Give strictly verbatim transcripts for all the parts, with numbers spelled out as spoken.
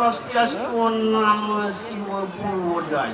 Swastiastu, Namo Siwa Budaya.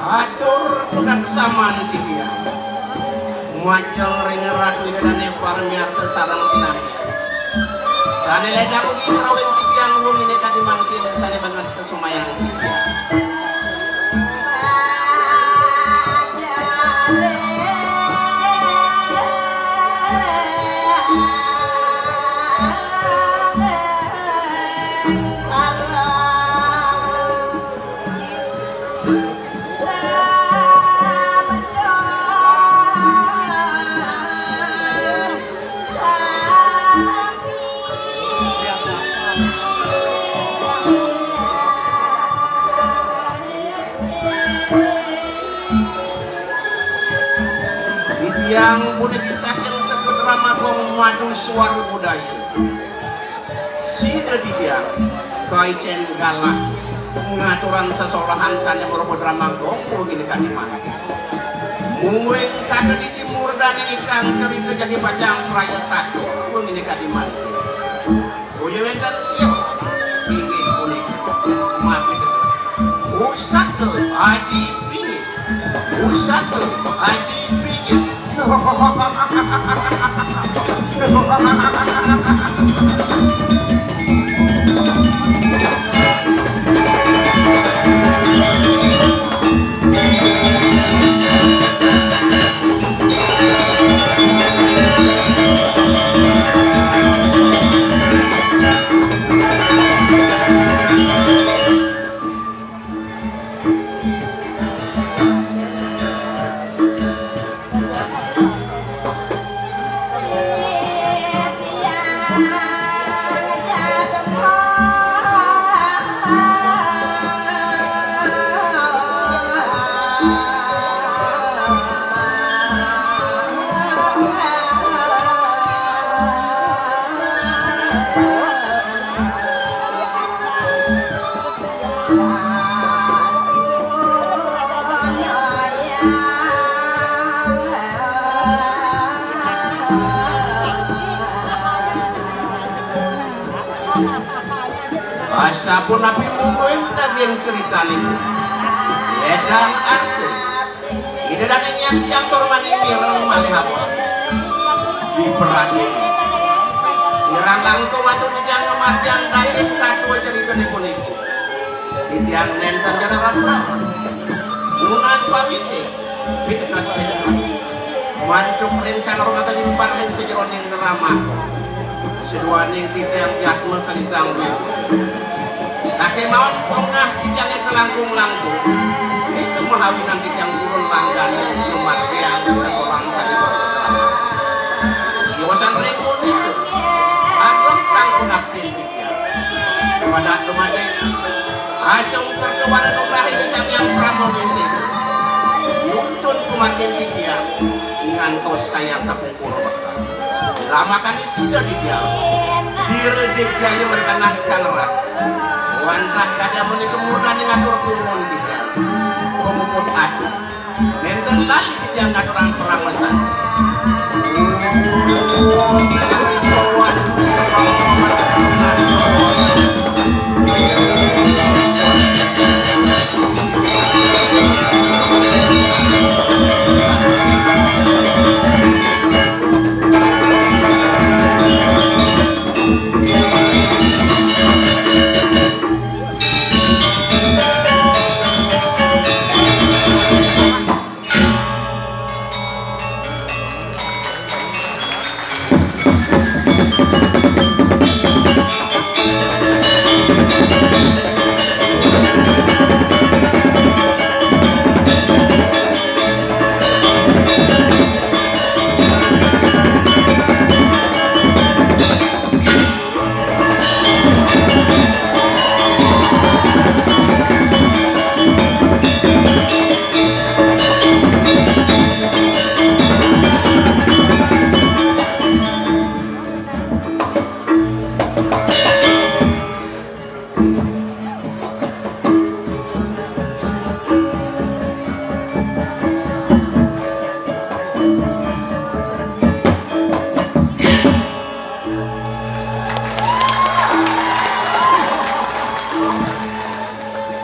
Atur pegat saman titiang. Majeng ring Ratu Ida Dane para miarsa sareng sinamian. Sane ledang ugi ngrawin titiang wengine kadi mangkin sane banget kasumayan titiang. Titiang puniki saking Sega Drama Gong Madu Suara Budaya. Sida titiang kaicen galah ngaturang sesolahan sane marupa drama gong mungguing kadi mangkin. Mungguing tata titi murdaning ikang cerita jagi pacang praya katur mungguing kadi mangkin. Boya wenten sios inggih punika mapiteges. Pusaka Aji Pinggir. Pusaka Aji Pinggir. Sapunapi mungguing daging critanipun. Ledang arsa. Ida dane nyaksiang tur mani mireng malih apa? Diperhatiin. Kirang langkung wantun titiang ngamargiang daging katua critane puniki. Titiang nenten jero ratu-ratu. Nunas pawisi. Pitekat-pitekat. Mantuk ring Sang Rama kalimpar ring sajeroning drama. Saduaning titiang jadma kalintang duit. Sakemawon pongah titiange kalangkung-langkung. Nika mahawinan titiang purun langgana ngamargiang sesorang sane berdrama. Siosan ring punika. Ageng kang pangabdi. Pada dumadé asung kerta wara nugrahi Sang Hyang Prama Wisesa. Nuntun kumargin titiang ngantos kayang kapungkur bekal. Lamakan sida titiang. Diredik jaya merkanan kang rah. Wantah kadamenika murdaning atur piwuhun titiang. Pamuput atur. Nénten lali titiang ngaturang paramasanti.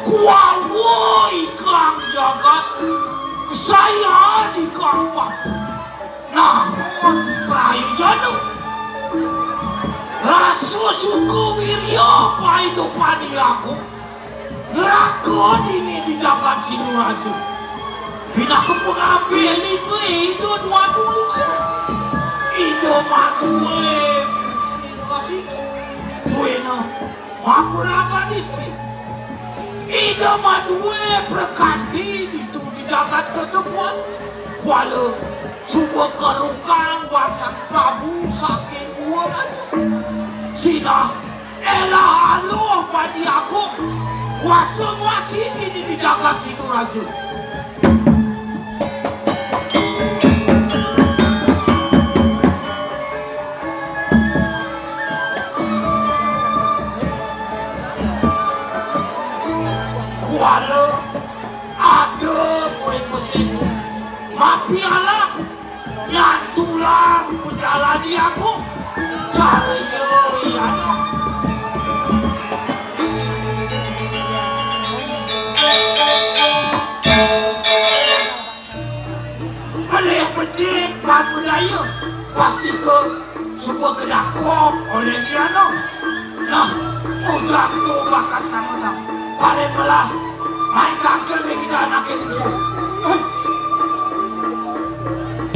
Kuawa ikang jagat, kesayan ikang pati. Nah, prayojana. Rasa suka wirya paida padi aku. Neraka dini di jagat Singaraja. Pinaka pangabih lingga Ida Dwatul Lingsa. Ida madué kasih. Buena. Maprabadi istri. Ida madué prakanti ditu di jagat kasebut. Kuala suba karukan bangsa Prabu saking dua raja. Sinah elah aluh padi agung. Kuasa nguasi dini di jagat Singaraja. Kuala ada buin mesin. Mapi alam. Nyatulang pejalani aku. Caraya iana. Pelih bedik batu daya. Pastika suba kedakop olih iana. Nah, ujang tu bakal sangetang. Paling melah, mai tangkil ring ida anaké lingsir.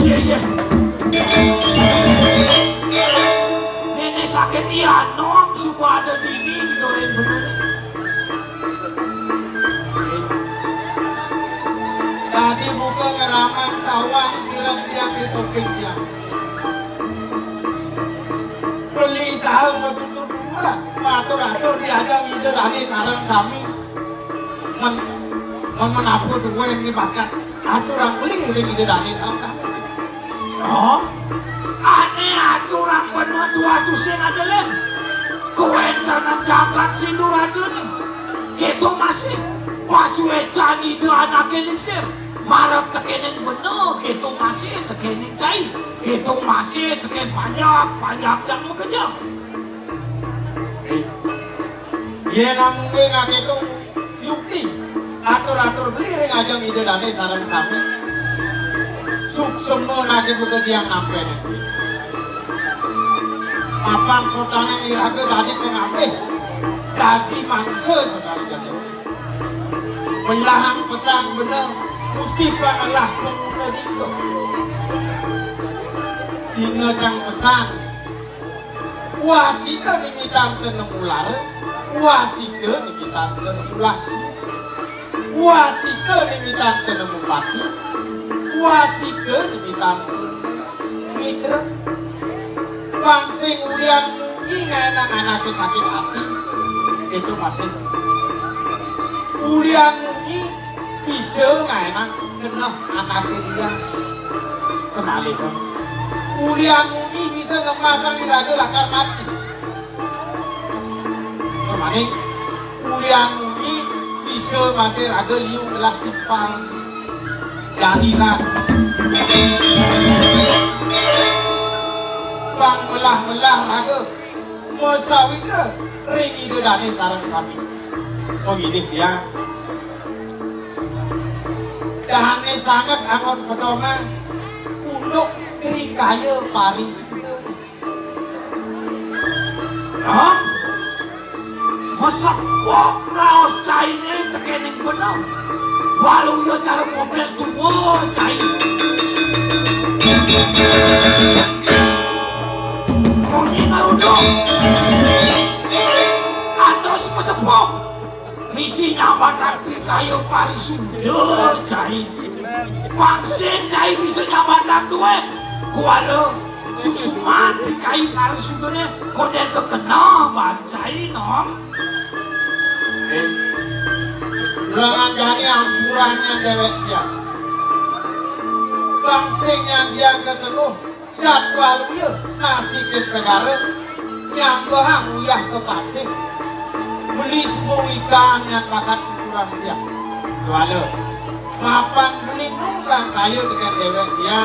Yé, yé. Néné sakit ia nom suba ada dini ditorin bener. Dadi buka ngeramang sawang kirang tiang di topik tiang. Beli saha matutur tumrap, matur-atur di ajeng Ida dané sareng sami. Men, men, men apa duwé né bakat aturang beli ring Ida dané sareng sami. Oh, ané aturang beneh tuah tusing adeleng. Kawéntenan jagat Sinduraja né. Kéto masih pasuécan Ida anaké lingsir. Marep tekéning beneh, kéto masih tekéning cai. Kéto masih tekén panjak, panjak jak makejang. Yén amuné ngakéto yukti, atur-atur beli ring ajeng Ida dané sareng sami. Suksema naké buka tiang nampéné. Mapan sotané iraga dadi pangabih, dadi manusa sotané jati. Melahang pesan bener, musti pangelah panguna dika. Ingetang pesan, wasita nimitan tenemu lara, wasita nimitan tenemu laksmi, wasita nimitan tenemu pati, wasita nimitan mitra. Pang sing ulian munyi ngaénang anaké sakit ati, itu masih. Ulian munyi bisa ngaénang genah anaké liya. Semalih, ulian munyi bisa ngemasang iraga lakar mati. Kemaning, Ulian munyi bisa masih raga liu belah timpal. Jadilah pang melah-melah raga masawitra ring Ida Dane sareng sami. Oh, idih ya. Dane sanget angon pedoman unduk Trikaya Parisuda. Hah? Masepok raos cainé tekéning beneh. Waluya cara ngobel tua cai. Munyi ngaruduk. Atos masepok. Misi nyambatang Trikaya Parisuda cai. Pang sing cai bisa nyambatang duit. Kuala susuman Trikaya Parisudané kondén kekeneh ban cai, nom. Eh, ulangan jani ampurannya dewek dia. Pang sing nyandiang keseluh. Satwaluya nasikin segara nyambehang uyah ke pasih. Beli semua ikan yang bakat ukuran dia. Kuala. Mapan beli nu sang saya dengan dewek dia.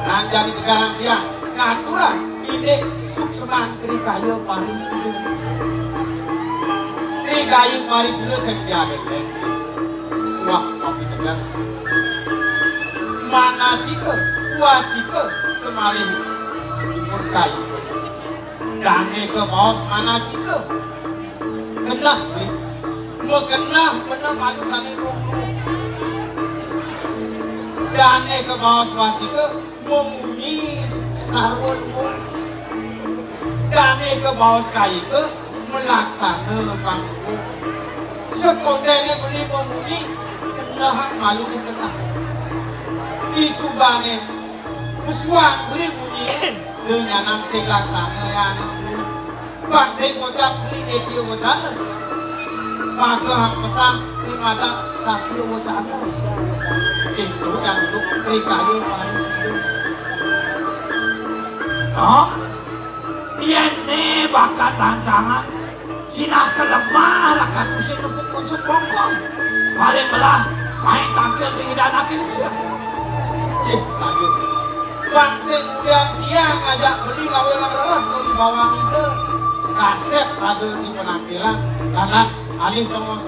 Nang jani tegarang dia. Ngaturang indik sukseman Trikaya Parisuda. Trikaya Parisuda sing dia dewek. Wah, kopi tegas. Manacika, wacika, semalih ipun kayu. Dane kabaos manacika. Keneh, Bli. Makeneh bener malu saling rung. Dane kabaos wacika, mamunyi sarwa luhur. Dane kabaos kayika, malaksana pangku. Sekondene beli mamunyi, kenehang malu dikeneh. Disubane, musuhan beli munyi, denyanang sing laksana yang beli. Bang sing ngocap beli netia wacana. Maka hang pesan, ni madan satya wacana. Itu yang duduk Trikaya Parisuda. Hah? Yén né bakat lancangan, sinah kelemah lakatu sing nepuk muncuk bongkon. Paling melah main tangkil di idan aki lingsir. Ih, saja. Bang sing ulian tiang ngajak beli gawe nang rereh kawibawan ida. Kasep raga di penampilan, lalat alih tongos.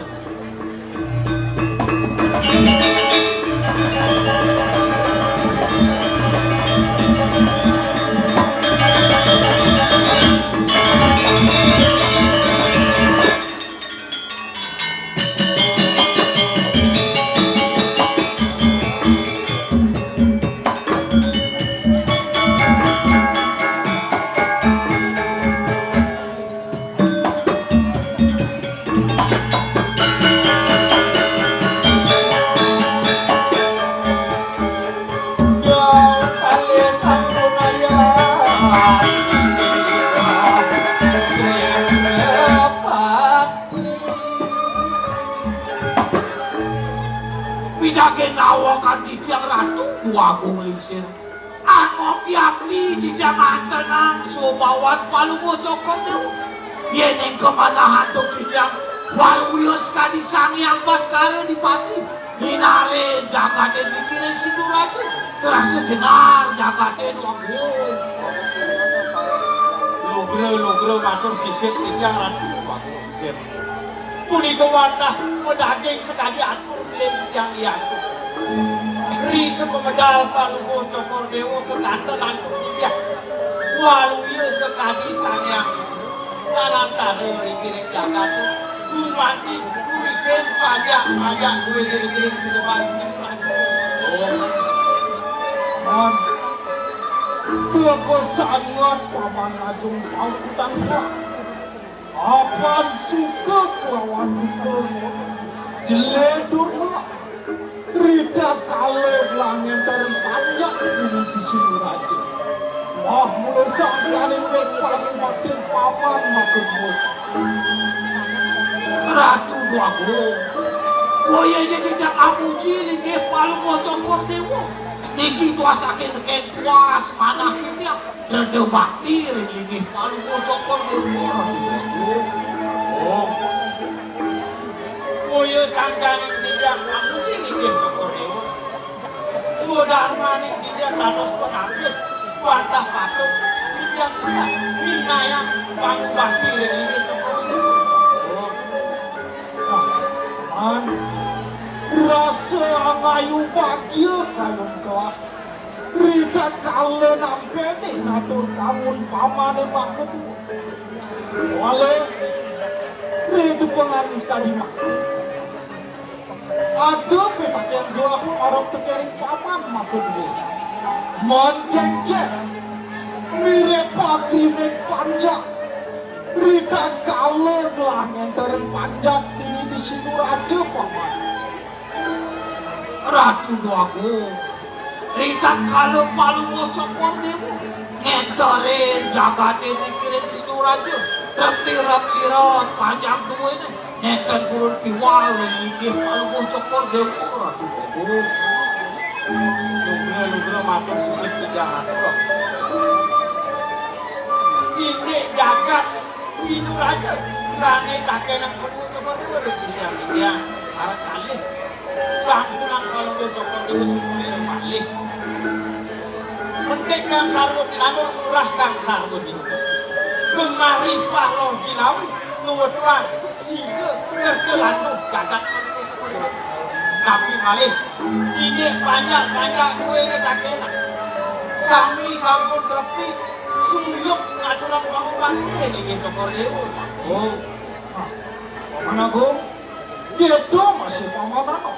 Pidaging ngawokan titiang Ratu Dwagung Lingsir. Angob yakti titiang antenang sobawan Palungguh Cokor Dewa. Yén ing kamanah antuk titiang, waluya sakadi Sang Hyang Baskara Dipati, ninarin jagaté dikiring Sindu Raja, terasa jenar jagaté Dwagung. Lugra, lugra matur sisit titiang Ratu Dwagung Lingsir. Punika wantah madaging sakadi atur bilih titiang Hyang. Ri sapamedal Palungguh Cokor Dewa kekanten antuk titiang. Waluya sakadi Sang Hyang Widhi. Nalantara ring jagat. Gumanti kuicen pajak-pajak kuwi ring sedepan sing. Oh. Man. Teka sanget Paman Agung Pakutan. Apan suka kelawan duka, jelé durma, rida kala langén tarén panjak dini di Singaraja. Wah, mula sangkaning wit pangumati paman matur nuwun. Ratu Dwagung, boya ja jejak amuji linggih Palungguh Cokor Dewa. Niki tuas saking nekeng tuas manah titiang. Dada bakti ring linggih Palungguh Cokor Dewa. Oh. Boya sangkaning titiang pamuji inggih Cokor Dewa. Swadarmaning titiang dados pangapit wantah patut sikian titiang minayang pangubakti ring inggih Cokor Dewa. Oh. Nah, man, rasa angayu bagia kayun telah. Ritatkala nampénin atur pawun pamané makadué. Wala, ri tepengan kadi mangké. Ada pitakén gelah marep tekéning paman makadué. Mén kéngkén, mirib pagrimik panjak. Ritatkala gelah ngénterin panjak dini di Sinduraja, paman. Ratu Déwagung, ritatkala Palungguh Cokor Déwa ngénterin jagaté niki ring Sinduraja, rep tirep sirep panjak duéné, nénten purun piwal ring inggih Palungguh Cokor Déwa, Ratu Déwagung. Nugra, nugra matur sisip titiang atur. Indik jagat Sinduraja sané takénang Palungguh Cokor Déwa ring sitiang titiang sareng kalih. Sampunang Palungguh Cokor Déwa sumulya malih. Mentik Kang Sarwa Tinandur, murah Kang Sarwa Tinandur. Gemah ripah loh jinawi, ngewetuang siga kerta landuh jagat Palungguh Cokor Déwa. Tapi malih, indik panjak-panjak duéné takénang. Sami sampun trepti, sumuyup ngaturang pangubakti ring inggih Cokor Déwa. Oh. Nah, Paman Agung, Kéto masih pamanana.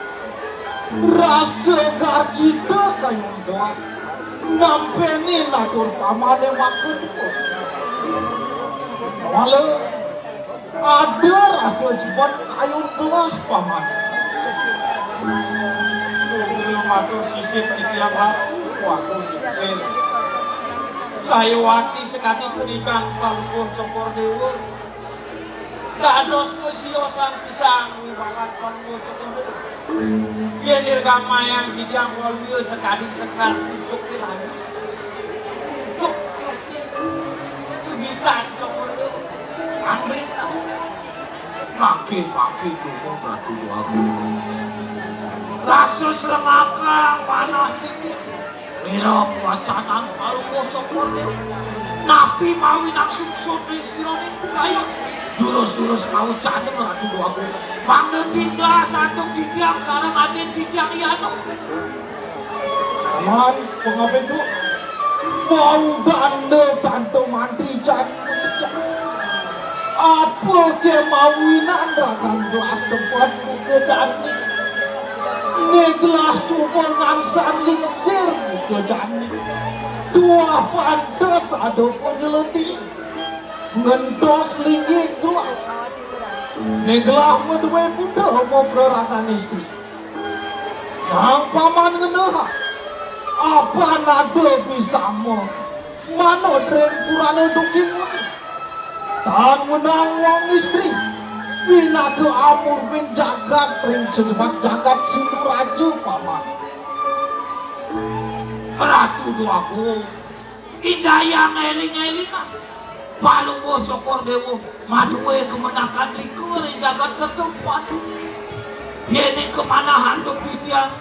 Rasa gargita kayun gelah. Nampénin atur pamané makadué. Mala ada rasa sebet kayun gelah, paman. Nugra matur sisip titiang, Ratu Déwagung. Sayuwakti sakadi punika Palungguh Cokor Déwa. Dados masiosan pisan wibawan Palungguh Cokor Déwa. Yén dirgamayang titiang waluya sakadi sekar pucuké langit. Pucuk nyuki segitan Cokor Déwa. Ambrih lah. Mangkin, mangkin, Ratu Déwagung. Rasa srengakang manah titiang. Mireng wacanan Palungguh Cokor Déwa. Napi mawinan sungsut ring siraning kayun. Durus-durus mawecana, Ratu Déwagung. Mangda tindas antuk titiang sareng adin titiang Yanu. Paman, pangabétu. Bau danda tanto mantri jani. Apa ké mawinan ragan gelah sebet muka jani? Né gelah suba ngangsan lingsir muka jani. Tuah pantes ada panyeledi. Ngentos linggih gelah. Né gelah madué putra mapraragan istri. Nah, paman ngenah. Apan ada bisama manut ring purana duki nguni. Tan wenang wong istri. Pinaka amurbin jagat ring sajemak jagat Sinduraja, paman. Ratu Déwagung, indayang éling-élingang. Palungguh Cokor Déwa madué kemenakan rika ring jagat Kertabuana. Yéning kamanah antuk titiang,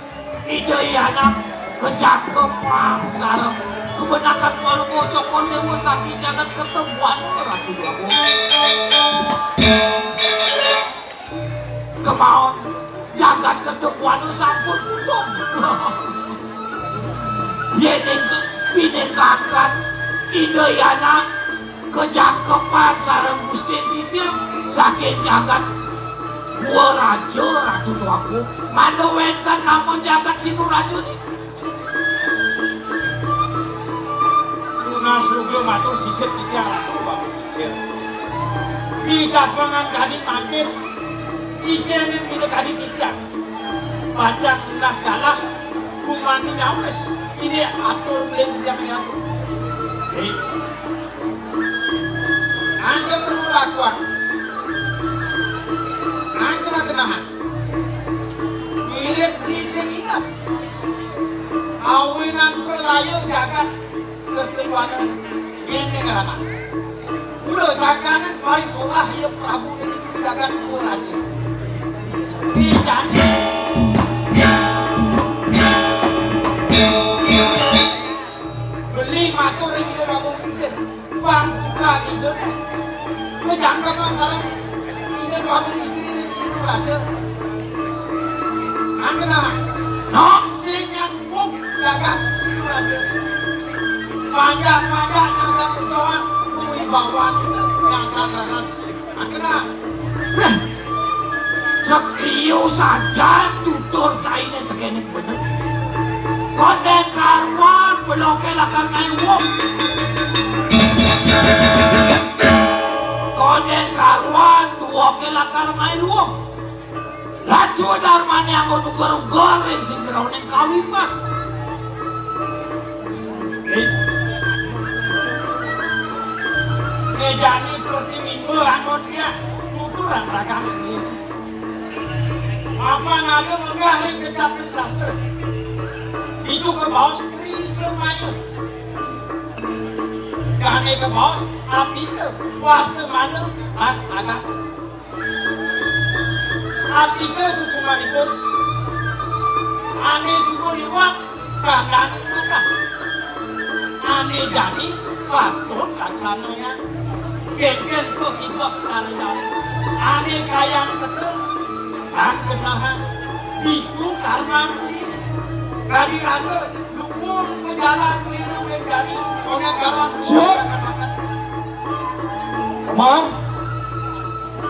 Ida Hyang Anak kajangkepang sareng kemenakan Palungguh Cokor Déwa saking jagat Kertabuana, Ratu Déwagung. Kemaon jagat Kertabuana sampun putung. Yéning pinakakan Ida Hyang Anak kajangkepang sareng Gustin titiang saking jagat Dwaraja, Ratu Déwagung. Mangda wénten nama jagat Sinduraja niki. Tunas lugra matur sisip titiang, Ratu Babu Pingsir. Ditapengan kadi mangkin, icénin minakadi titiang. Pacang nunas galah, gumanti nyawis, indik atur buin titiang nyatu. Hei. Anda perlu lakuan. Anda kenahan. Mirip isin ingat. Awinan pralaya jagat Kertabuana. Kéné karana. Mula sangkaning parisolah ya Prabu niki. jagat Purwareja. Di jani beli matur ring Ida Déwa Agung Lingsir. Pang putra Ida né. Kejangkep sareng Ida Déwa Agung Lingsir ring Sinuraja. Mangkana nok sing nyan wong jagat Sinuraja. Panjak-panjak nyang sang kejoan kuwi bawan Ida nyang sandaran. Mangkana Sakiyu sajan tutur cainé tekéning bener. Kondén karuan beloké lakar ngaiwuh. Kondén karuan duwoké lakar ngaiwuh. Lan sudarmané anggo nuger-uger ring sing jeroning kawimbah. Né jani pertiwimba anggon dia, tuturang ragang ini. Apa nada munggah ring kecaping sastra. Itu kabaos Tri Semaya. Dané kabaos atita, wartamana, lan agata. Atita susumanipun, ané suba liwat sandang ingatan. Ané jani patut laksanayang. Kénkén pakibeh cara jani. Ané kayang teka lan kenehang. Ditu karman kuwi. Kadi rasa luung ka jalan kuwi luwih jani. Oné karman kuwi. Siap. Akan makan. Paman,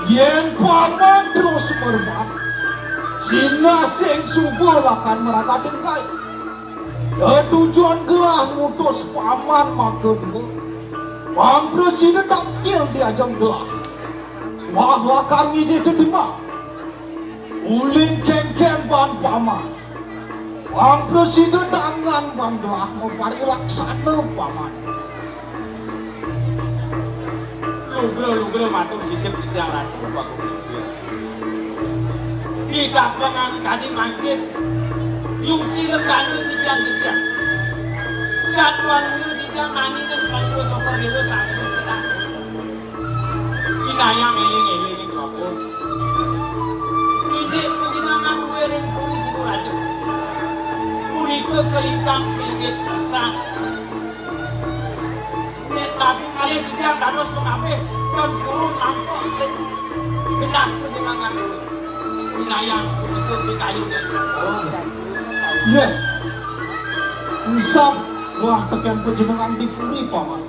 yén paman terus merebat, sinah sing suba lakar maragadin kai. Tetujon gelah ngutus paman maka dua. Pang prasida tangkil di ajeng gelah. Wah lakar ngidih dedemang. Uling kénkén ban paman. Pang prasida tangan ban gelah maparilaksana paman. Lugra-lugra matur sisip titiang Ratu Bagong Lingsir. Ditapengan kadi mangkin, yukti lenggana sikian titiang. Satuan titiang nani ning Palungguh Cokor Déwa sampun petang. Inayang éling-éling, Ratu. Indik panjenengan duwé ring Puri Sinuraja. Punika kalintang pinggit pisan. Nek tapi malih titiang dados pangapih, ten purun nampek ring genah panjenengan. Inayang punika pikayun. Oh. Iya. Engsap wah tekén panjenengan di puri, Paman.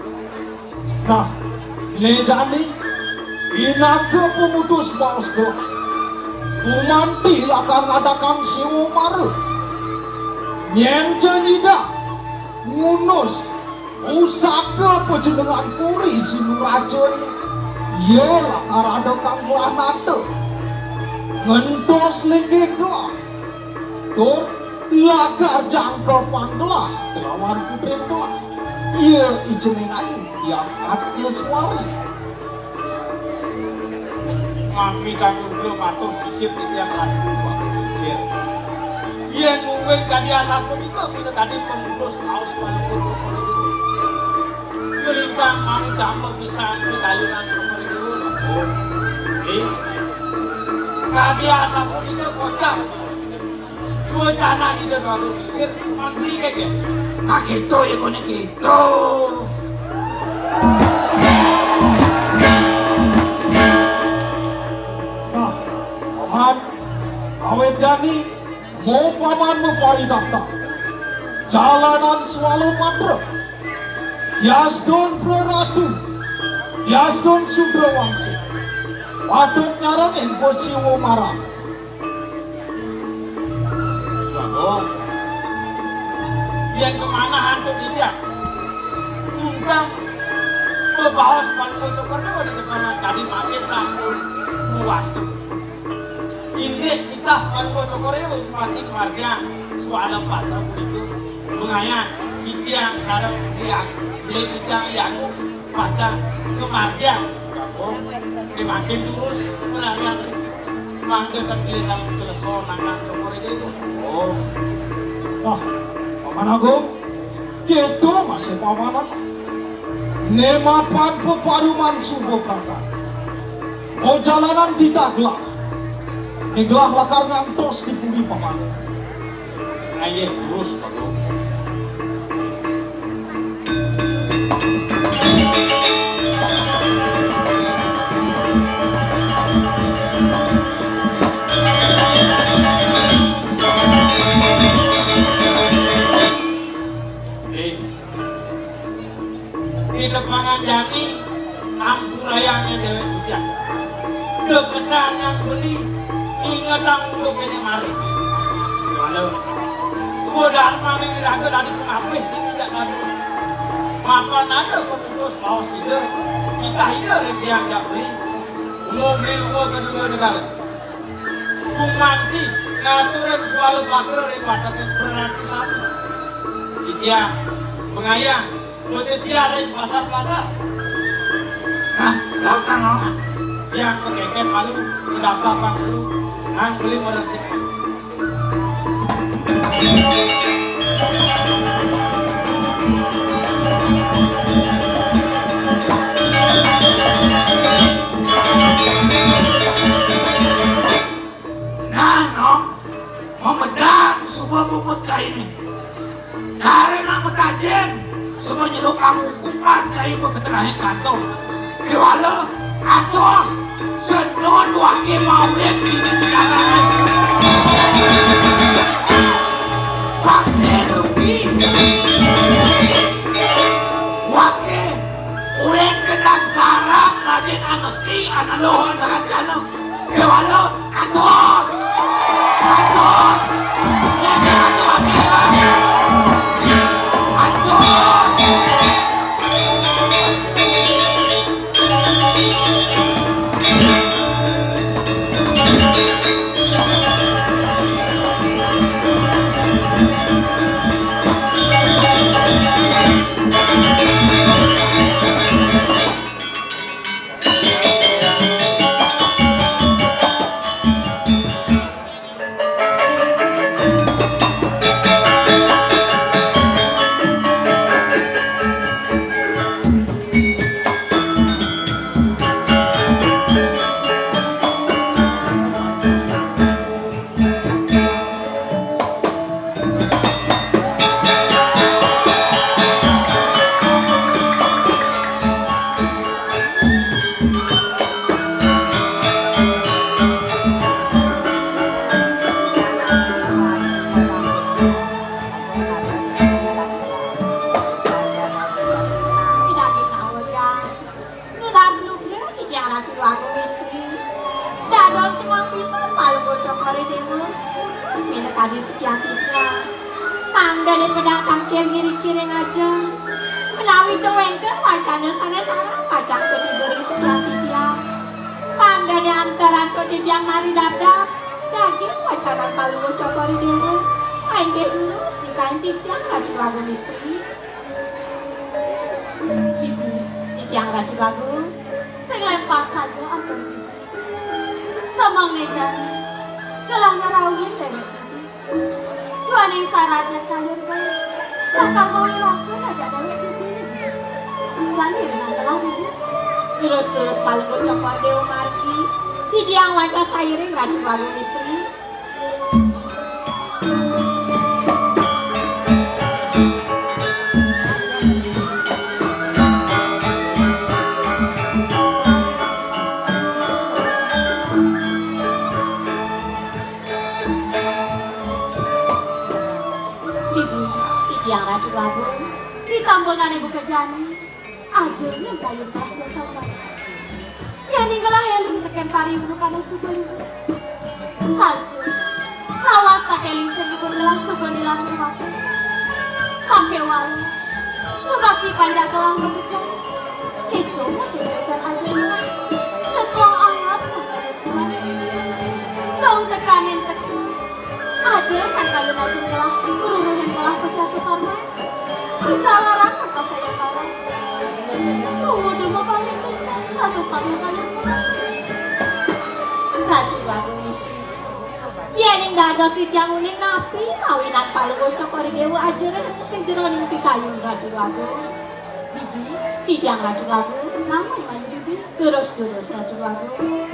Nah, né jani, pinaka pamutus baos gelah. Gumanti lakar ngadakang siwa mara. Nyén ja nyidang ngunus pusaka panjenengan Puri Sinuraja, ya lakar adakang gelah nata. Ngentos linggih gelah. Tur lakar jangkepang gelah kelawan putrin gelah. Iya ijening ayu, Hyang Atmaswari. Mami kang luhur matur sisip titiang Ratu Bagong Lingsir. Yén mungguing kadi asapunika, pinakadi pamutus baos Palungguh Cokor Déwa. Kalintang mau damel pisan pikayunan Cokor Déwa, lho. Nggih. Kadi asapunika kocap. Wacanan Ida Déwa Agung Lingsir, man beli keke. Nah, gitu ya, koné gitu. Nah, Paman, awit jani, mau Paman maparidaftar. Jalanan Swala Patra. Yasdun Praratu. Yasdun Sudrawangsa. Patut nyarengin Pasiwa Marang. Bagong. Yén kamanah antuk titiang. Undang bebaos Palungguh Cokor Déwa di depan kadi mangkin sampun muwastu. Indik titah Palungguh Cokor Déwa mati kamargiang Swala Patra punika. Mangayang titiang sareng Hyang, titiang Hyang pacang ngamargiang. Bagong. Di mangkin durus perarian mangda ten gelisang kelesor nangkan Cokor Déwa. Oh. Wah, Paman Agung, kita masih pamanan. Né mapan peparuman suba prakan. Mau jalanan titah gelah. Né gelah lakar ngantos di puri paman. Ayo, terus, Pak. Di tepangan jani, ampurayang déwék bujang. Depesan nang beli, ingetang unduk kéné mari. Halo. Swadarmané miraga dadi pangapih dini jak dadu. Mapan ada pemutus baos ida, titah ida ring tiang jak beli. Umum beli lua ka dua negara. Gumanti ngaturin swala patra ring watek beratu sami. Titiang, pangayah, masisiar ring pasar-pasar. Nah, laut nang, no. Tiang makengken malu, ngedaplak pang dulu, nang beli meresik. Nah, Nom, mamedang suba bungut cainé. Cara nak matajén, suba nyeluk pangukupan cai ba ka tengahing kantong. Kéwala, atos, senun waké mawit di negara. Vaksin rugi. Waké, uling kedas barang, Radén Angesti, analog, andaran jana. Kéwala, atos! Atos! Atos! Nunas lugra titiang Ratu Agung Istri. Dados sumang pisan Palungguh Cokor I Déwa, terus minakadi sekian titiang. Mangdané pedang tangkil ngiriki ring ajeng. Menawi to wénten wacana sané sareng pacang katiba ring sekian titiang. Mangdané antar antuk titiang maridabdab, daging wacanan Palungguh Cokor I Déwa. Inggih durus nikain titiang Ratu Agung Istri. Bibi, titiang Ratu Agung. Sing lempas saja atur Bibi. Samangdané jani, gelah ngrauhin déwék Bibi. Duaning sarat nyak kayun baé, lakar mawi rasa ngajak déwék Bibi. Lan iringang gelah Bibi. Terus-terus Palungguh Cokor Déwa margi, titiang wantah sairing Ratu Agung Istri. Ibu, titiang Ratu Agung. Di tambangané buka jani. Ada nang kayun telah biasa ubah. Yéning gelah éling tekén pariundukané suba liu. Saja. Lawas tak éling sing ipun gelah suba nilar rumata. Sampai walu. Subakti panjak gelah mabecah. Itu masih sajan aja. Tetuang angat mangkana kuat. Dong tekanin teka. Ada kan kayun ajin gelah, ruruhin gelah pecah sukarman. Pecah larang maka saya kalah. Suhu demo paling cecah, rasa setengah kayun pulang. Ratu Agung Istri. Yéning dados titiang uning napi, mawinan Palungguh Cokor I Déwa ajerih sing jeroning pikayun Ratu Agung. Bibi, titiang Ratu Agung. Nama iman Bibi? Durus-durus, Ratu Agung.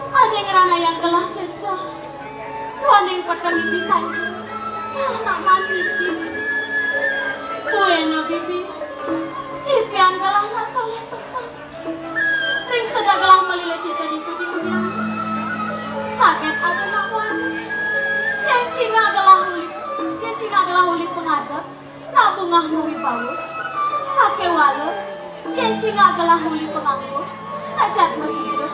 Ada yang ngeranayang gelah cecah. Waning peteng ibi saja. Nah, nak mandi ibi. Buena bibi. Ipian gelah nak soleh pesan. Ring seda gelah melila cita ditu di dunia. Saget ada nak wani. Yang cinga gelah uli, yang cinga gelah uli pengadep. Nak bungah mawibawa. Sakewala, yén cinga gelah uli panganggo, nak jadma sida.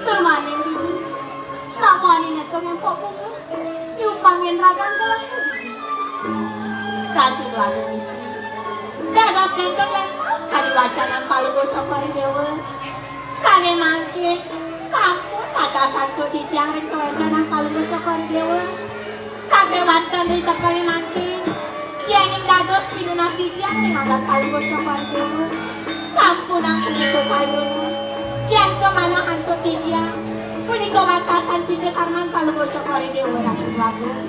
Tur maning dini, nak muani nénten ngempok bungah, nyumpangin ragan gelah. Ratu Agung Istri. Dados nénten lentas kadi wacanan Palungguh Cokor I Déwa. Sané mangkin sampun tatas antuk titiang ring kawéntenan Palungguh Cokor I Déwa. Sakéwanten ring tepengé mangkin, yéning dados pinunas titiang ring angga Palungguh Cokor I Déwa. Sampunang punika kayun. Yén kamanah antuk titiang, punika watasan cita karman Palungguh Cokor I Déwa Ratu Agung.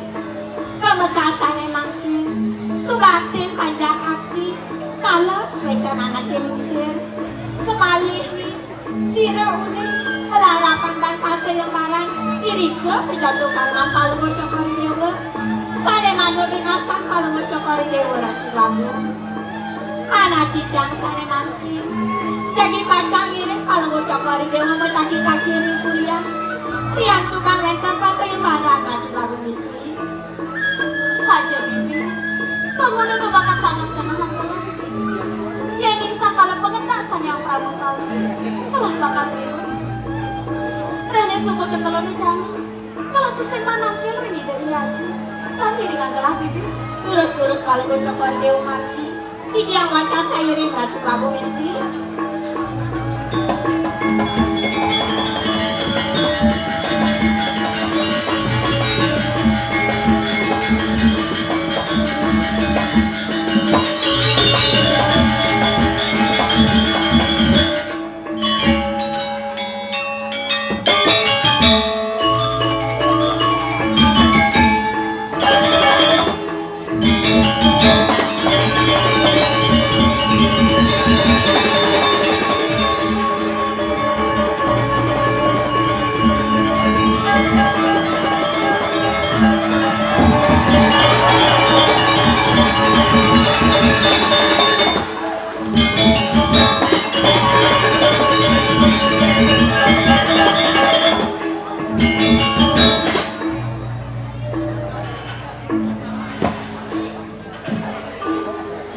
Pamekasané mangkin, subaktin panjak aksi, taler suécan anaké lingsir, semalih ni, sira uning, lalapan ban pasayembaran, irika pejatuh karman Palungguh Cokor I Déwa. Sané manut ring asan Palungguh Cokor I Déwa Ratu Agung. Anak titiang sané mangkin, jagi pacang ngiring Palungguh Cokor I Déwa mataki-taki ring kuliah. Pian tukang wénten pasayembaran Ratu Agung Istri. Saja bibi, panguna tubakan sanget keneh angkelan. Yéning sakala pangendak Sang Hyang Prabu Kawi, telah bakal tiba. Rene suba keteluné jani, telah tusing manangkil ring Ida Hyang Aji. Lan iringang gelah bibi. Durus-durus Palungguh Cokor I Déwa Marti. Titiang wantah sairing Ratu Prabu Wistri.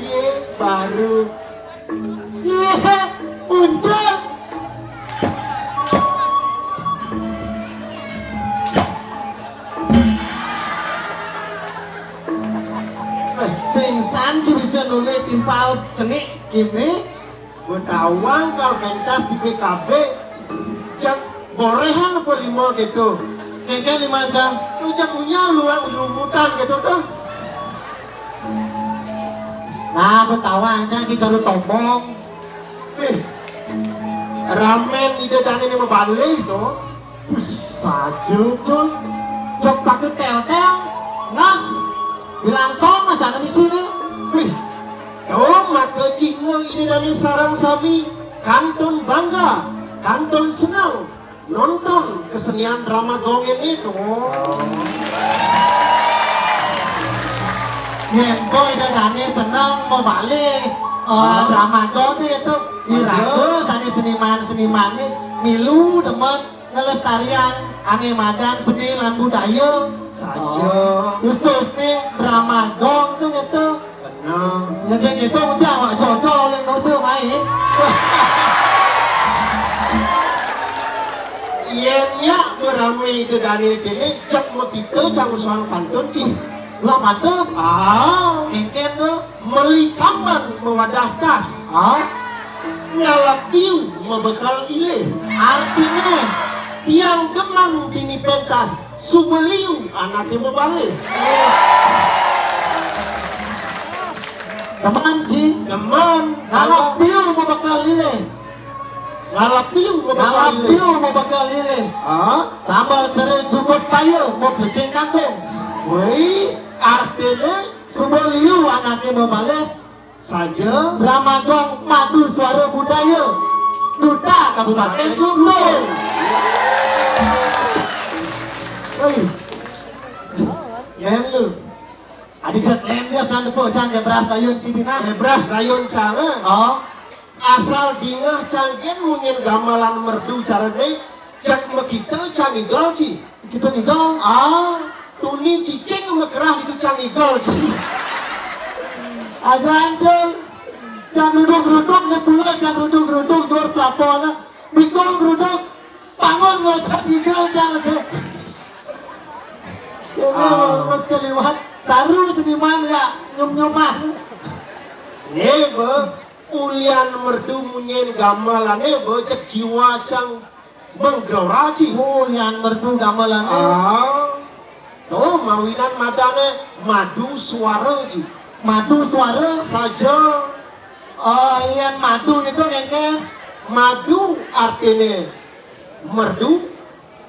Iye, baru. Iye, muncul. Eh, sing san bisa nulih timpal cenik kene. Betawang kal pentas di P K B, jak gorehan apa lima gitu. Kengken lima jam. Lu jak punya luar lumutan gitu tuh. Nah, betawang aja si jaru tombong. Eh, ramen ide dane ini mabalih tuh. Wih, saja, Jul. Jog pakai tel-tel, ngas. Bilang song sana di sini. Wih, tuh maka cihna ide dane sarang sami kantun bangga, kantun senang nonton kesenian drama gong ini tuh. Yen kok ida dane seneng mau balik, eh, drama gong sih itu. Iraga sane seniman-seniman nih milu demen ngelestarian ane madan seni lan budaya. Saja. Oh, khususne drama gong sing itu. Bener. Ya sing itu ujar awak cocok oleh dosa mai. Yen nyak berame ide dane kene cek mekita cang usuhan pantun cih. Lah pantun? Ah. Kengken tu. Meli kamban mawadah tas. Hah? Ngalap piu mabekal ilih. Artine? Tiang demen dini pentas, suba liu anake mabalih. Demen, Ji. Demen. Ngalap piu mau bakal lilih. Ngalap piu mau bakal lilih. Ngalap piu mau bakal lilih. Ah? Sambal serai cukup payu mau pecing kangkung. Woi, artinya subuh liu anaknya mau balik. Saja. Drama gong madu suara budaya. Duta Kabupaten Klungkung. Woi. Len lu. Adi jak len dia san depo cang ke beras dayun ci dina. Eh, beras dayun cang, eh. Oh. Asal dingeh cang gen munyin gamelan merdu carane, jak mekita cang igol ci. Kita igol. Ah, tuni cicing mekerah ditu cang igol ci. Aja ancul. Cang ruduk-ruduk ne pula cang ruduk-ruduk dur pelapona. Bikul ruduk. Bangun ngocak igol cang se. Ini ah. Mas keliwat. Saru seniman ya nyum-nyuman. Nih, be, ulian merdu munyin gamelane be cek jiwa cang menggelora ci. Ulian merdu gamelane. Ah. Tuh, mawinan madane madu suara ci. Madu suara. Saja. Oh, ian madu nitu ngengken. Madu artine merdu.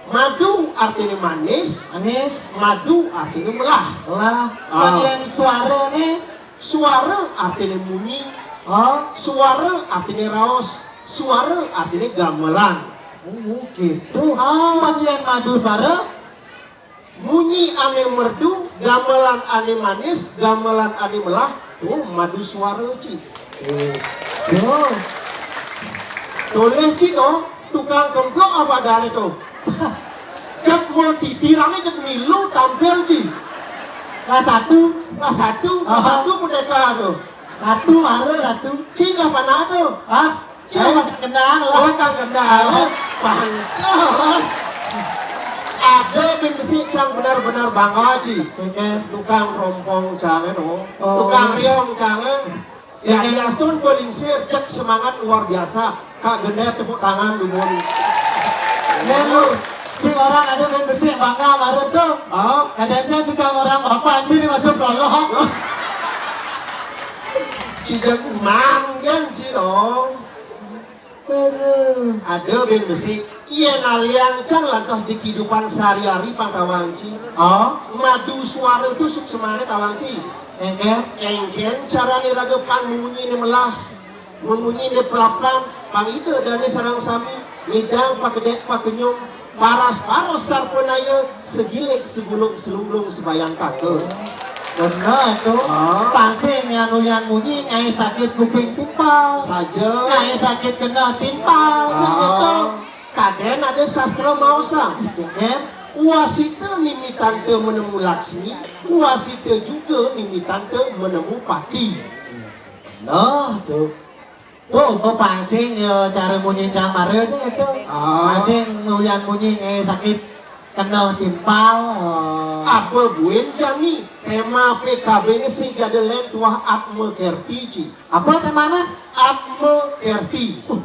Madu artine manis. Manis. Madu artine melah. Lah, ah. Bagian suara nih. Suara artine munyi. Oh. Suara artine raos. Suara artine gamelan. Oh, gitu. Ah. Bagian madu suara. Munyi ane merdu, gamelan ane manis, gamelan ane melah, tuh madu suara ci. Eh. Yo. Toleh ci to, tukang kemplok apa adane to? Cek mau titirane cek milu tampil ci. Kelas satu. Kelas satu, kelas satu merdeka to. Satu, mara satu. Ci lah panah to. Hah? Cuma eh? Kenal lah. Oh, tak kenal. Hah? Pantes. Ada bin besi cang benar-benar bangga ci. Oke. Tukang rompong cang no. Oh. Tukang riong cang. Ya, ya, Stone Bolingsir, cek semangat luar biasa. Kak Genda tepuk tangan dulu. Nelu, cing orang ada main besi bangga kemarin tuh. Oh. Kadang juga orang bapak anjir di maju prolog. Ci jaguman kan ci dong. Aduh. Ada bin besi. Iya ngaliang cang lantas di kehidupan sehari-hari pang tawang ci. Oh. Madu suara tusuk semane tawang ci. Engken. Engken carane raga pang memunyi ne melah. Memunyi ne pelapan, pang ida dane sareng sami, midang pakedek pakenyum, paras-paros sarpanaya, segilik seguluk selunglung sebayang kata. Bener tuh. Ah. Pang sing anu lian munyi ngai sakit kuping timpal. Saja. Ngai sakit kena timpal. Ah. Saja tuh. Kaden ada sastra maosan. Kaden. Wasita nimitanta menemu Laksmi, wasita juga nimitanta menemu pati. Nah, tuh. Tuh, tuh pang sing ya cara munyi camara sih itu. Ah. Pang sing nulian munyi eh sakit kena timpal. Eh. Apa buin jani tema P K B ini sing jada len tuah Atma Kerti ci. Apa temana? Atma Kerti. Uh,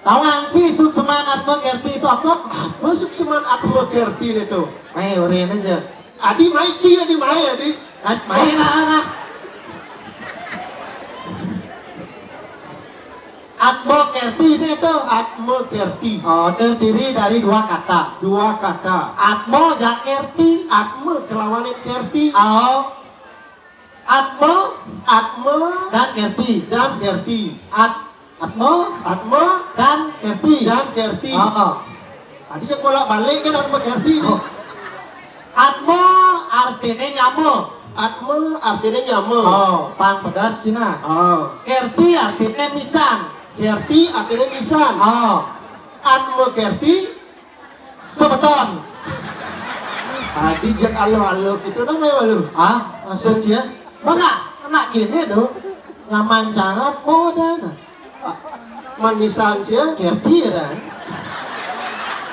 tawang ci sukseman Atma Kerti itu apa? Apa sukseman Atma Kerti itu? Mai urin aja. Adi mai ci, adi mai, adi. At mai nah, nah. Atma Kerti sih itu. Atma Kerti. Oh, terdiri dari dua kata. Dua kata. Atma ja Kerti. Atma kelawanin Kerti. Oh. Atma. Atma. Dan Kerti. Dan Kerti. At Atma. Atma. Dan Kerti. Dan Kerti. Oh. Adi jak bolak-balik kan Atma Kerti ni. Oh. Atma artine nyama. Atma artine nyama. Oh, pang pedas cina. Oh. Kerti artine misan. Kerti artine misan. Oh. Atma Kerti. Sebeton. Adi jak alo-alo gitu nama ya lu. Ah, maksud ya? Mana anak gini tuh? Nyaman sangat modern. Manisan sia. Kerti ya dan.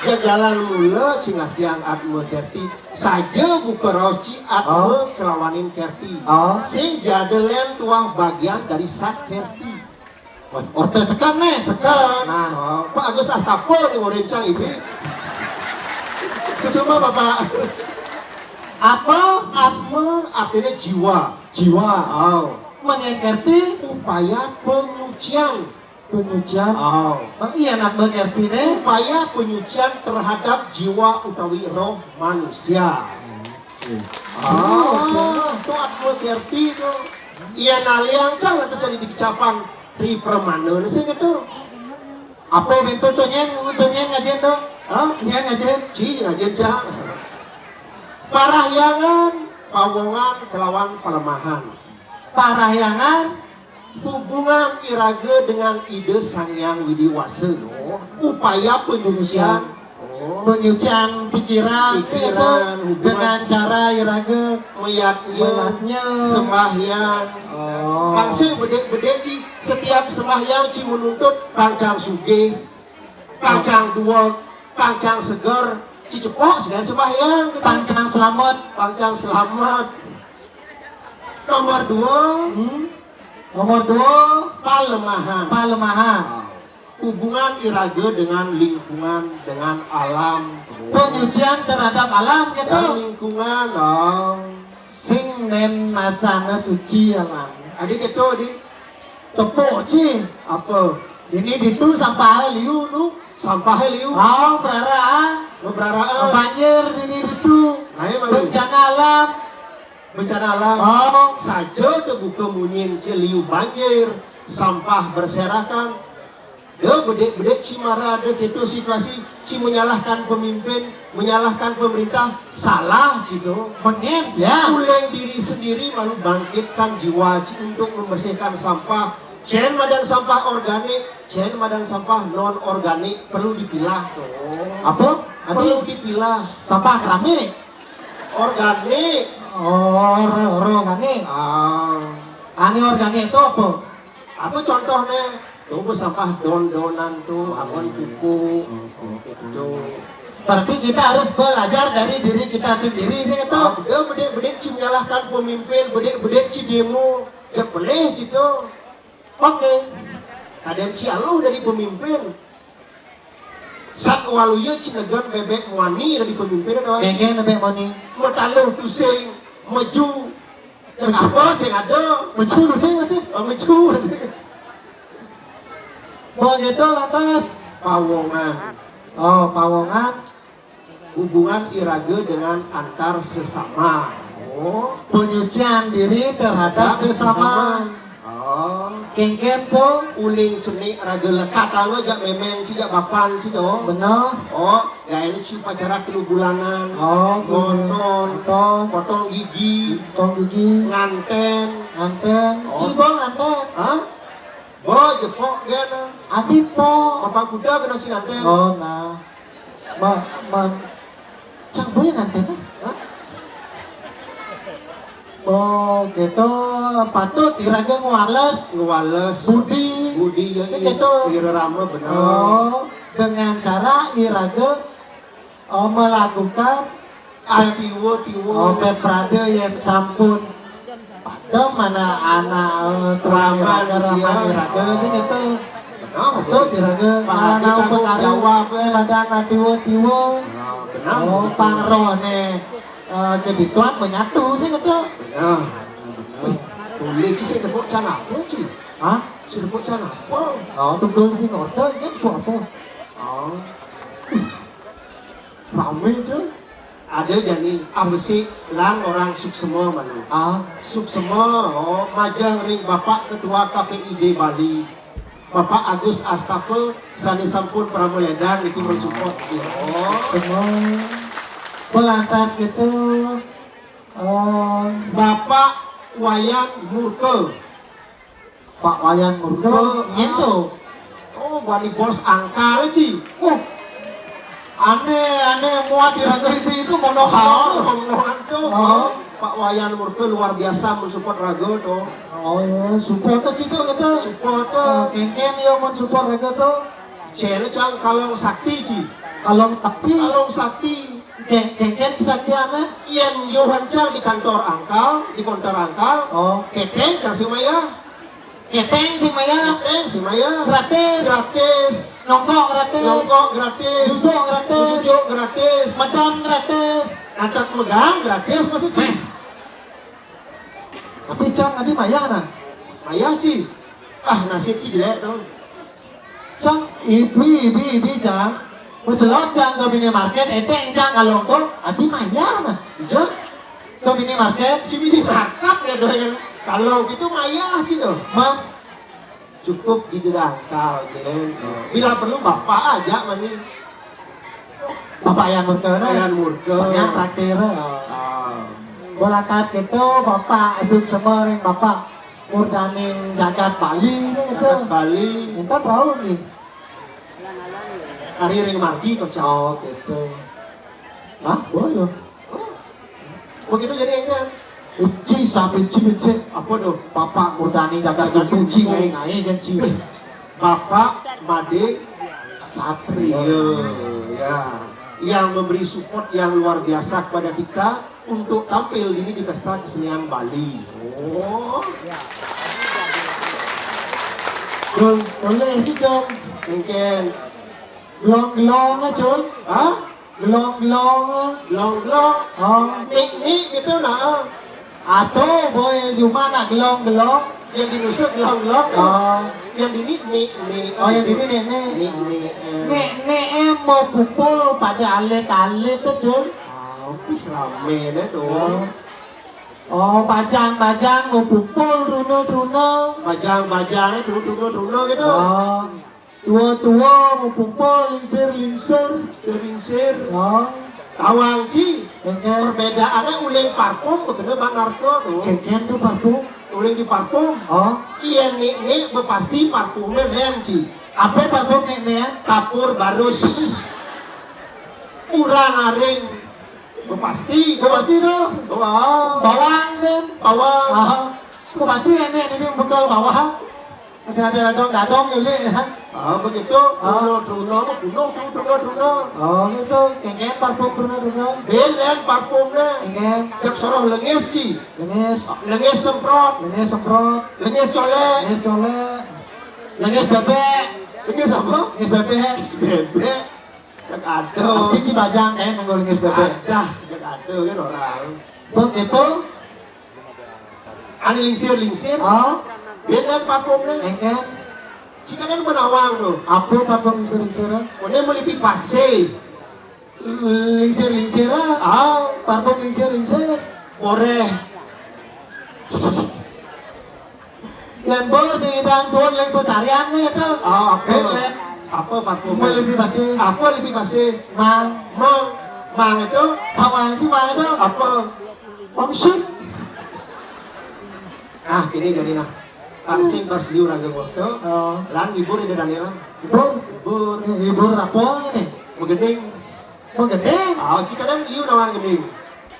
Jajalan mula cingah tiang Atma Kerti. Saja buka roci Atma oh. Kelawanin Kerti. Oh. Sing jada len tuah bagian dari Sat Kerti. Wah, order sekan nih. Sekan. Nah. Oh, Pak Agus Astapa di Orincang ini. Sesama Bapak. Apa? Atma artinya jiwa. Jiwa. Oh. Mén yén kerti? Upaya penyucian. Penyucian. Oh. Bang, iya, nak mengerti né. Upaya penyucian terhadap jiwa utawi roh manusia. Oke. Ah, to Atma Kerti to. Iya, naliang cang lantas jadi dikecapan Tri Permana sih gitu. Apa bentuk to nyén, ngomong to nyén ngajén to? Hah? Nyén ngajén? Ci ngajén cang. Parahyangan, pawongan, kelawan palemahan. Parahyangan, hubungan iraga dengan Ida Sang Hyang Widi Wasa. Oh, upaya penyucian. Oh. Penyucian pikiran, pikiran, hubungan dengan cara iraga mayadnya, mayadnya, sembahyang. Oh. Pang sing bedik-bedik ci, setiap sembahyang ci menuntut pang cang sugih, pang cang dueg, pang cang seger, ci cepok sekalian sembahyang. Pang cang selamat. Pang cang selamat. Nomor dua. Hmm. Nomor dua. Palemahan. Palemahan. Hubungan iraga dengan lingkungan, dengan alam. Penyucian terhadap alam, gitu. Dan lingkungan, oh. Sing nén asana suci alam. Adi gitu, Di. Tepuk, ci. Apa? Ini ditu sampah liu, nu. Sampah liu. Oh, beraraan. Beraraan. Banjir ini ditu. Nah, iya, Bang. Bencana alam. Bencana alam. Oh. Saja terbuka munyin, ci, liu banjir, sampah berserakan. Ya, bedik-bedik ci mara ada gitu situasi, ci menyalahkan pemimpin, menyalahkan pemerintah, salah ci to. Benar, ya. Uling diri sendiri malu bangkitkan jiwa ci untuk membersihkan sampah. Cén madan sampah organik, cén madan sampah non organik, perlu dipilah to. Apa? Adi? Perlu dipilah. Sampah keramik. Organik. Oh, ro-, ro-, organik. Ah. Ané organik to apa? Apa contohnya? Coba sampah don-donan to, amun pupuk. Gitu. Berarti kita harus belajar dari diri kita sendiri sih, gitu. Ah, bedik-bedik ci menyalahkan pemimpin, bedik-bedik ci demo, ja pelih ci to. Oke. Kadén ci aluh dari pemimpin. Sat waluya ci negén bebek muani dari pemimpin ada. Kéngkén bebek muani. Mataluh tusing, meju. Meju. Apa sing ada? Meju tusing masih. Oh, meju masih. Begitu lantas. Pawongan. Oh, pawongan. Hubungan iraga dengan antar sesama. Oh, penyucian diri terhadap sesama. Oh. Kéngkén to. Uling cenik raga lekat aja jak mémén ci, jak bapan ci to. Benar. Oh, gaéné ci upacara telu bulanan. Oh, ngonton, ngonton. Potong gigi. Potong gigi. Ngantén. Ngantén. Oh. Ci bo ngantén. Hah? Bo jepok gén. Adi po. Bapak kuda kena ci ngantén. Oh, nah. Ma, ma, cang boya ngantén, ah? Hah? Oh, gitu. Patut iraga ngwales. Ngwales. Budi. Budi, ya, sing iya, gitu. Irama bener. Oh, dengan cara iraga, oh, melakukan atiwa-tiwa. Oh, pét prada yén sampun. Padem mana anak, eh, tuan iraga, raman iraga sing itu. Benar, betul, iraga malah nau tanggung jawab, eh. Madan atiwa-tiwa. Nah, benar, oh, betul. Pangrohné, eh, kedituan menyatu sing itu. Benar. Boleh ci, sing tepuk can apa ci? Hah? Sing tepuk can apa? Oh, tunggu sing order, ya, buat apa? Oh. Ramé, Cun. Ada jani, ah, besi, lan orang suksema malu. Ah. Suksema, oh, majeng ring Bapak Ketua K P I D Bali, Bapak Agus Astapa, sané sampun prama lédang itu mensupport. Oh. Suksema. Pelantas gitu, eh, Bapak Wayan Murka. Pak Wayan Murka, nyén to? Oh, bani bos angkal ci. Oh. Ané, ané muat di raga ibi itu mono hal. Rombongan to. Oh. Pak Wayan Murka luar biasa mensupport raga to. Oh, iya, support to ci to, gitu. Support to. Oh, kéngkén ya mensupport raga to. Céné cang kalong sakti ci. Kalong sakti. Kalong sakti. Ké-, kéngkén sakti ané? Yén yohan cang di kantor angkal, di kantor angkal. Oh. Kéténg cang sing mayah. Kéténg sing mayah. Kéténg sing mayah. Gratis. Gratis. Nyongkok gratis. Nyongkok gratis. Jujuk gratis. Jujuk gratis. Medam gratis. Angkat megang gratis masih ci. Méh. Tapi cang adi mayah nah. Ayah ci. Ah, nasib ci jelek tu. Cang, ibi, ibi, ibi, cang. Meselot cang ke minimarket, etek cang kalong tu, ati mayah nah. Ija. Ke minimarket, ci minimarket ya doh kan. Kalau gitu mayah ci tu. Mah, cukup di dangkal, kan. Bila perlu bapak aja mani. Bapak Yan Murka nah. Yan Murka. Yang traktir. Ah. Bolakas gitu, Bapak Asuk Semering, Bapak Murdaning Jagat Bali gitu. Jagat Bali. Minta tahu nih. Ari ring margi kocak. Oh, gitu. Hah? Boyo. Oh. Begitu jadi enggak? Ici sampai ci, ci. Apa tu? Bapak Murdaning Jagat Bali, ci ngai-ngai kan ci. Bapak Made Satria, ya, yang memberi support yang luar biasa kepada kita untuk tampil ini di Pesta Kesenian Bali. Oh. Cul, boleh sih, Cul. Mungkin. Gelong-gelong aja, Cul. Hah? Gelong-gelong. Gelong-gelong. Oh. Nik-nik gitu nah. Atau boy cuma nak gelong-gelong. Yang dinusuk gelong-gelong. Oh. Yang ini nik-nik. Oh, yang ini nik-nik. Nik-nik. Eh. Nik-nik eh mau pupul pada alit-alit tu, Cul. Ah, wih, rame deh tu. Oh. Oh, bajang-bajang mau pupul truna-truna. Bajang-bajang itu truna-truna gitu. Oh. Tua-tua mau pupul lingsir-lingsir. Lingsir. Oh. Tawang ci. Engken. Perbedaannya uling parfum bekena ba narko tu. Engken tu parfum. Uling di parfum. Oh. Iya nik-nik bepasti parfumnya lain ci. Apa parfum nik-nik ya? Kapur barus. Urang aring. Bepasti. Bepasti tu. Wah. Bawang kan? Bawang. Ah. Bepasti nik-nik ini bekal bawang. Masih ada dadong-dadong, Yuli, ya. Ah, begitu. Ah. Truna-truna, truna, truna, truna. Oh, gitu. Kengken parfum truna-truna. Belen parfumnya. Kengken. Cek soroh lengis ci. Lengis. Lengis semprot. Lengis semprot. Lengis colek. Lengis colek. Lengis bebek. Lengis apa? Lengis bebek. Lengis bebek. Cek ada. Pasti ci bajang, eh, nganggo lengis bebek. Ada, cek ada kan orang. Begitu. Ane lingsir-lingsir. Ah? Belen parfumnya. Engken. Ci kadang menawang tu. Apa parfum lingsir-lingsir? One melipi pasir. Lingsir-lingsir ah. Ah. Parfum lingsir-lingsir. Boreh. Yang bos yang idang tuan lain pesarian ni tu. Ah, apa? Belen. Apa parfum? Melipi pasir. Apa lipi pasir? Mang. Mang. Mang itu? Tawang ci mang itu. Apa? Maksud. Ah, kini jadi nah. Asing pas liu raga waktu. Oh. Lan hibur ida Daniel lah. Hibur? Hibur. Eh, hibur apa ni? Begening. Begening? Ah, ci kadang liu nawang gening.